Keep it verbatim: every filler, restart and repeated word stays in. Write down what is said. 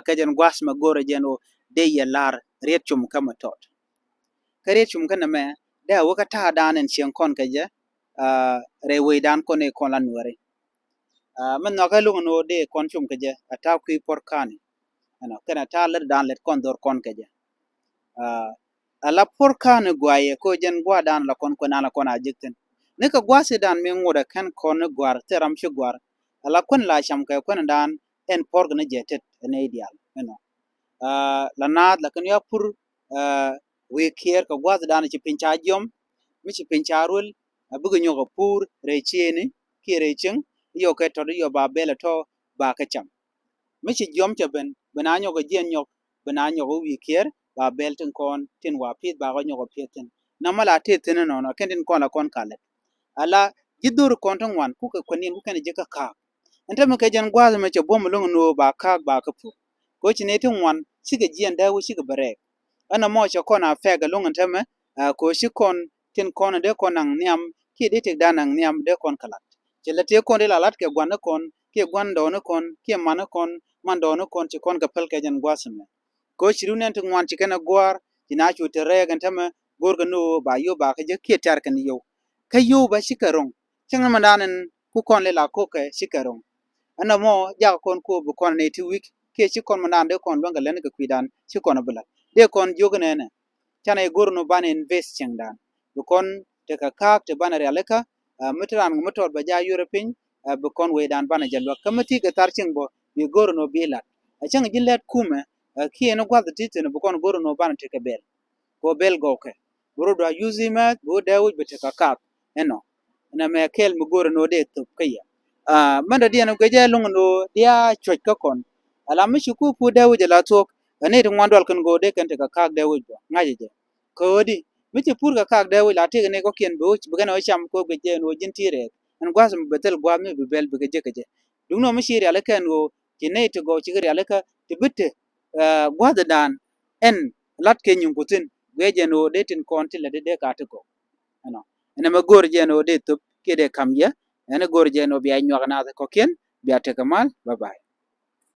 Kɛ jɛn gua̱a̱th mɛ go̱o̱rɛ jɛn ɣöö dee yɛ la̱r riet cum kä mɛ tɔt. Kä riet cum kä nɛmɛ dee a wä kä ta̱a̱ dan ɛn cieŋ kɔn kɛ jɛ rɛy wec dan kɔn i̱ kɔn la nuɛri. Mɛ nhɔakä luŋ ɛn ɣöö dee kɔn cum kɛ jɛ a ta̱a̱ kui̱ puɔ̱r ka̱a̱ni. Ɛnɔ kɛn a ta̱a̱ lät dan lät kɔn dho̱r kɔn kɛ jɛ. Ala puɔ̱r ka̱a̱ni guayɛ ko jɛn gua̱a̱r dan la kɔn kuɛn dan la kɔn a jek thi̱n. Ni kɛ gua̱a̱th i̱ dan mi ŋot ɛ kɛn kɔn ni gua̱a̱r thil ram ci gua̱a̱r. Ala kuɛn la cam kɛ kuɛn dan ɛn puɔ̱r kɛ ni jɛ tet ɛn i̱ diaal ɛnɔ. La naath la kɛn ya pur wi̱i̱ kiɛɛr kɛ gua̱a̱th dan ci piny ca jiɔm mi ci piny ca ruel. A bikɛ nyɔk a pur rɛy ciëëni kiɛ rɛy cieŋ. Iyɔ kɛ tɔt iyɔ ba bɛl a tɔ ba kɛ cam. Mi ci jiɔm cɛ ben ben a nyɔk a jiɛn nyɔk ben a nyɔk a wi̱i̱ kiɛɛr ba bɛl tin kɔn tin wa pi̱th ba kɛ nyɔk a pi̱th tin. Namä la tëë thi̱n inɔnɔ kɛn tin kɔn la kɔn kalɛ. Ala ji̱ dho̱r kɔn ti ŋuan kukɛ kuɛn in kukɛn ji̱ kä ka̱a̱k. Ɛn tämɛ kɛ jɛn gua̱a̱th mɛ cɛ buɔ̱m lo̱ŋ ni ɣöö ba ka̱a̱k ba kä pur. Kɛ ɣöö ci nɛy ti ŋuan cikɛ jiɛn dee wä cikɛ bɛ rɛɛk. Ɛn ɛmɔ cɛ kɔn a fɛɛk ɛlɔ̱ŋ ɛn tämɛ kɛ ɣöö ci kɔn tin kɔn dee kɔn naŋ nhiam kiɛ dee tëkdan naŋ nhiam dee kɔn kɛ lat. Cɛ lät tëë kɔn dee la lat kɛ gua̱n ni kɔn kiɛ gua̱n dɔɔk ni kɔn kiɛ man ni kɔn man dɔɔk ni kɔn ci kɔn kɛ päl kɛ jɛn gua̱a̱th ɛmɛ. Kɛ ɣöö ci run nɛn ti ŋuan ci kɛn ɛ gua̱a̱r ci na cu te rɛɛk ɛn tämɛ go̱o̱rkɛ ni ɣöö ba yio̱w ba kä jek kiɛ tɛ̈r kɛn yio̱w. Kä yio̱w ba cikɛ ro̱ŋ cäŋ ni mɛndan ɛn ku kɔn lɛ la ko̱kɛ cikɛ ro̱ŋ. Ɛn ɛmɔ jakä kɔn ko̱o̱p bi kɔn nɛy ti wi̱c kiɛ ci kɔn mɛndan dee kɔn luäŋkɛ lɛn kɛ kui̱dan ci kɔn bi la̱t dee kɔn jiök nɛnɛ. Canɛ i̱ go̱r ni banɛ invest cieŋdan bi kɔn tekɛ ka̱a̱k ti banɛ rialikä. Mi te raan mi tɔt bɛ ja yurɛ piny bi kɔn wecdan banɛ jɛ luäk kä mi ti kɛ thar cieŋ bä bi go̱r ni bi la̱t. Ɛ cäŋ ji̱ lɛt kumɛ kiɛ ni gua̱th ti thi̱n bi kɔn go̱r ni banɛ tekɛ bɛl. Kɛ bɛl gɔwkɛ bi rot dua yuthi mɛth bi wä dee wi̱c bi tekɛ ka̱a̱k. Ɛnɔ ɛnɛ mɛ kɛl mi go̱r ni wä dee thop kä yɛ. Mɛn dɔ̱diɛn guecɛ lo̱ŋ ni wä dia cuɔ̱c kä kɔn. Ala mi ci ku pur dee wi̱c ala thuɔ̱k ɛ ni ti ŋuan dual kɛn go̱o̱r dee kɛn tekɛ ka̱a̱k dee wi̱c bä ŋa̱cɛ jɛ. Kɛ ɣöö di mi ci pur kɛ kaak dee wi̱c la tëëk ni kɔ̱kiɛn bi wec bi kɛn wä cam kɛ wec guic jɛ ɛn ɣöö ji̱n ti rɛɛk. Ɛn gua̱a̱th mi bɛ thil gua̱a̱th mi bi bɛl bikɛ jek kɛ jɛ. Duŋni ɣöö mi ci rialikä ɛn ɣöö ci nɛy ti gɔw cikɛ rialikä ti bi te gua̱a̱thdan ɛn lat kɛ nyiŋku thi̱n guiɛ jɛ ɛn ɣöö dee tin kɔn ti lät dee ka ti gɔw. Ɛnɔ ɛn ɛmɛ go̱o̱r jɛ ɛn ɣöö dee thop kiɛ dee ka̱m yɛ. Ɛn ɛ go̱o̱r jɛ ɛn ɣöö bia nyuak naath kɔ̱kiɛn bia tekɛ mal. Bye bye.